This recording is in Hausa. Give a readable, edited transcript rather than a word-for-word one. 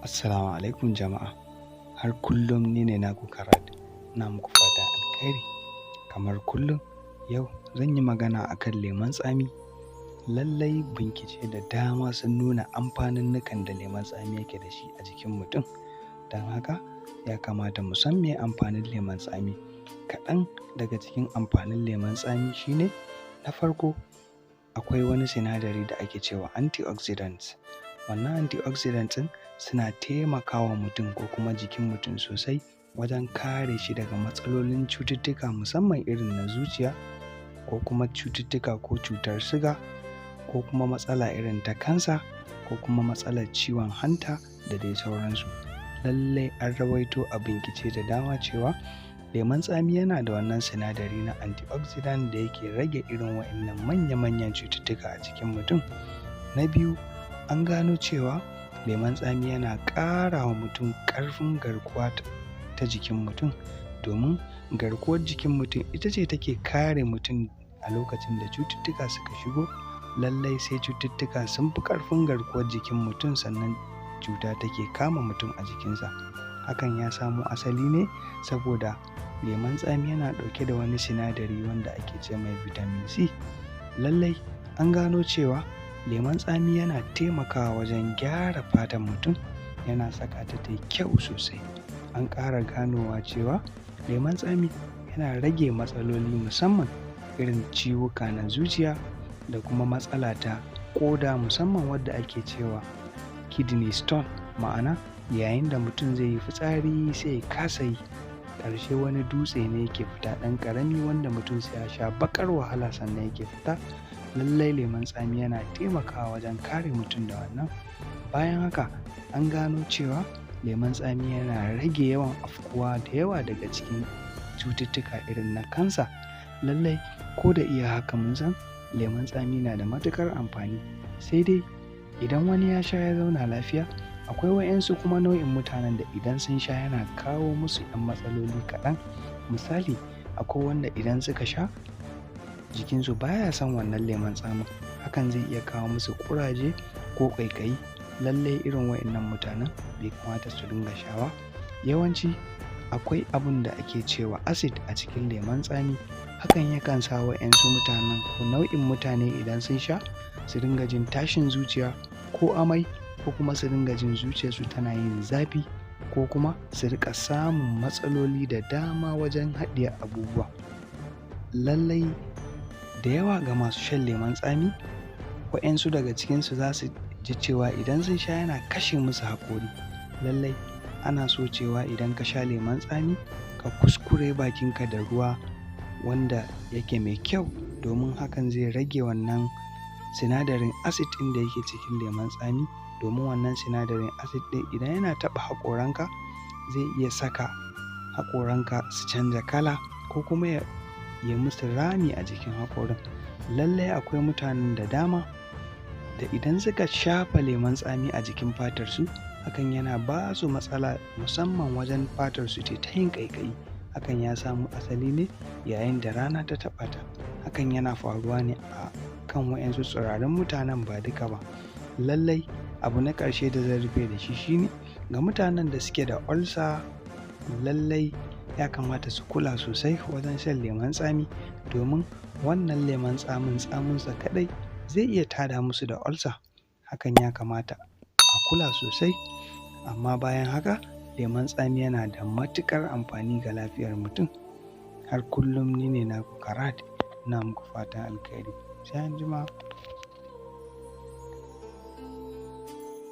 Assalamu alaikum jama'a. Har kullum ni ne naku Karat. Ina muku fatan alkhairi. Kamar kullum, yau zan yi magana akan lemon tsami. Lallai bincike da dama sun nuna amfaninnukan da lemon tsami yake da shi a jikin mutum. Don haka ya kamata mu san meye amfanin lemon tsami. Kaɗan daga cikin amfanin lemon tsami shine, na farko, akwai wani sinadari da ake cewa antioxidants. Wannan antioxidants ɗin suna taimakawa mutum ko kuma jikin mutum sosai wajen kare shi daga matsalolin cututtuka, musamman irin na zuciya, ko kuma cututtuka ko cutar siga, ko kuma matsala irin ta kansa, ko kuma matsalar ciwon hanta da dai sauransu. Lallai an rawaito a bincike da dama cewa lemon tsami yana da wannan sinadari na antioxidant da yake rage irin waɗannan manya-manyan cututtuka a jikin mutum. Na biyu, an gano cewa lemon tsami yana ƙara wa mutum ƙarfin garkuwa ta jikin mutum, domin garkuwar jikin mutum ita ce take kare mutum a lokacin da cututtuka suka shigo. Lallai sai cututtuka sun fi ƙarfin garkuwar jikin mutum sannan cuta take kama mutum a jikinsa. Hakan ya samo asali ne saboda lemon tsami yana ɗauke da wani sinadari wanda ake ce mai vitamin C. Lallai an gano cewa lemon tsami yana taimakawa wajen gyara fatan mutum, yana saka ta tayi kyau sosai. An ƙara ganowa cewa lemon tsami yana rage matsaloli, musamman irin ciwuka na zuciya da kuma matsala ta ƙoda, musamman wadda ake cewa kidney stone, ma'ana yayin da mutum zai yi fitsari sai ya kasa yi. Ƙarshe wani dutse ne yake fita ɗan ƙarami wanda mutum sai ya sha baƙar wahala sannan yake fita. Lallai lemon tsami yana taimakawa wajen kare mutum da wannan. Bayan haka, an gano cewa lemon tsami yana rage yawan afkuwa da yawa daga cikin cututtuka irin na kansa. Lallai ko da iya haka mun san lemon tsami na da matuƙar amfani. Sai dai idan wani ya sha ya zauna lafiya, akwai waƴansu kuma nau'in mutanen da idan sun sha yana kawo musu ‘yan matsaloli kaɗan. Misali, akwai wanda idan suka sha, jikinsu baya son wannan lemon tsamin. Hakan zai iya kawo musu ƙuraje ko ƙaiƙayi. Lallai irin waƴannan mutanen bai kamata su dinga sha ba. Yawanci akwai abun da ake cewa acid a cikin lemon tsami. Hakan yakan sa waƴansu mutanen ko nau'in mutane idan sun sha su dinga jin tashin zuciya ko amai, ko kuma su dinga jin zuciyarsu tana yin zafi, ko kuma su riƙa samun matsaloli da dama wajen haɗiye abubuwa. Lallai da yawa ga masu shan lemon tsami, waƴansu daga cikinsu za su ji cewa idan sun sha yana kashe musu haƙori. Lallai ana so cewa idan ka sha lemon tsami, ka kuskure bakinka da ruwa wanda yake mai kyau, domin hakan zai rage wannan sinadarin acid ɗin da yake cikin lemon tsami. Domin wannan sinadarin acid ɗin idan yana taɓa haƙoranka, zai iya saka haƙoranka su canja kala ko kuma ya musu rami a jikin haƙorin. Lallai akwai mutanen da dama da idan suka shafa lemon tsami a jikin fatarsu, hakan yana ba su matsala, musamman wajen fatarsu tai ta yin ƙaiƙayi. Hakan ya samo asali ne yayin da rana ta taɓa ta. Hakan yana faruwa ne a kan waƴansu tsirarun mutanen, ba duka ba. Lallai abu na ƙarshe da zan rufe da shi shine, ga mutanen da suke da ulcer, lallai ya kamata su kula sosai wajen shan lemon tsami, domin wannan lemon tsamin, tsaminsa kaɗai zai iya tada musu da ulcer. Hakan ya kamata a kula sosai. Amma bayan haka, lemon tsami yana da matuƙar amfani ga lafiyar mutum. Har kullum ni ne naku Karat. Ina muku fatan alkhairi. Sai anjima.